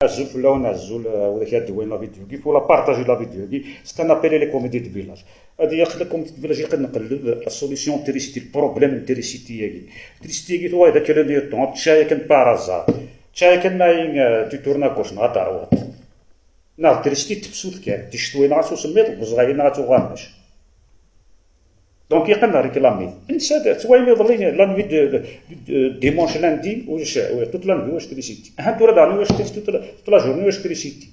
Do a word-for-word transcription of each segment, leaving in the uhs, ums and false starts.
Azul fell-awen, azul, euh, widak ad d-wayen la vidéo-agi, faut la partager la vidéo-agi, c'est un appel les comités de village. Ad yaq les comités de village, yaqen nqelleb la solution n trisiti, le problème n trisiti-agi. Trisiti-agi tuɣal d akal n yiṭṭun, tečča yakan par hasard. Tečča yakan ma, euh, tu tournes à gauche, neɣ à droite. Neɣ trisiti tefsut kan, ticetwayin neɣ s usemmiḍ, deg uzɣay neɣ ad tuɣal mac. Donc, yeqqim réclamer. Nsa d-, ttwalim iḍelli, la nuit de, de, de dimanche, lundi, ulac, toute la nuit, ulac trisiti. Aha, tura daɣen ulac trisiti, toute la, toute la journée, ulac trisiti.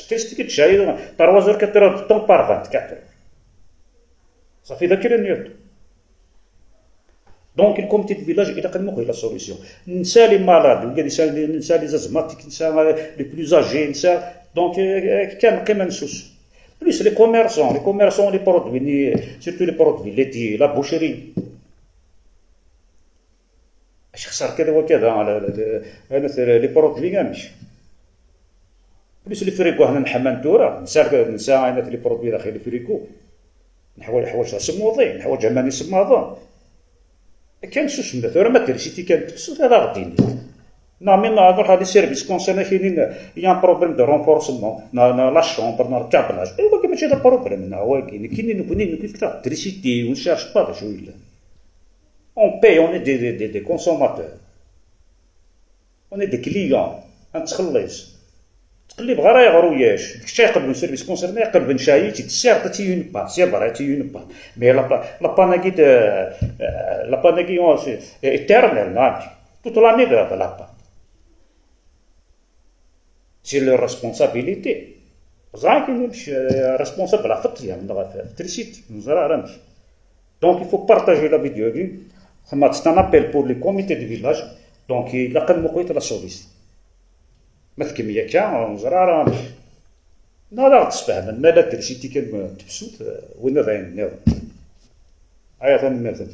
Trisiti qui tchai, trois heures, quatre heures de temps par vingt-quatre heures. Ça fait de quelle nuit? Donc, le comité de village, il a quand même la solution. Nsa les malades, nsa les asthmatiques, nsa les plus âgés, nsa. Donc, euh, euh, كان قيمة نسوس. Plus les commerçants, les commerçants, les produits, surtout les produits laitiers, la boucherie. اش خسر كذا وكذا على، على، على، على les produits كامش. Plus les frigos هنا نحمان تورا، نسى، نسى عينات les produits داخل الفريكو. نحوج، حوايج سموضين، نحوج عماني سماضون. كان سوسمة، ثورة ما ترسيتي كانت تفسد هذا غديني. Non, mais non, alors, les services concernés, il y a un problème de renforcement, dans, dans la chambre, dans le câblage. Et oui, mais c'est le problème, non, ouais, qui, qui nous, nous, nous, qui fait trisiti, on cherche pas de jouer. On paye, on est des, des, des, des consommateurs. On est des clients. نتخلص. تقلب غير يغرو ياش. ديك الشيء يقلبوا services concernés، يقلب نشايتي، تسير تاتي une panne، c'est vrai, c'est une panne. Mais la pa-, la panne qui de, euh, la panne qui, oh, c'est éternel, non. Toute l'année de la panne. C'est leur responsabilité. ẓran kan mc responsable ɣef ṭṭya neɣ ɣef trisiti, neẓra ara amek. Donc, il faut partager la vidéo-agi. C'est un appel pour les comités de village. Donc, il a quand même la solution. Ma tkemmel akka, neẓra ara amek. Neɣ ad aɣ-d-sfehmen, ma la trisiti kan tefsut, winna d ayen nniḍen. Aya, tanemmirt.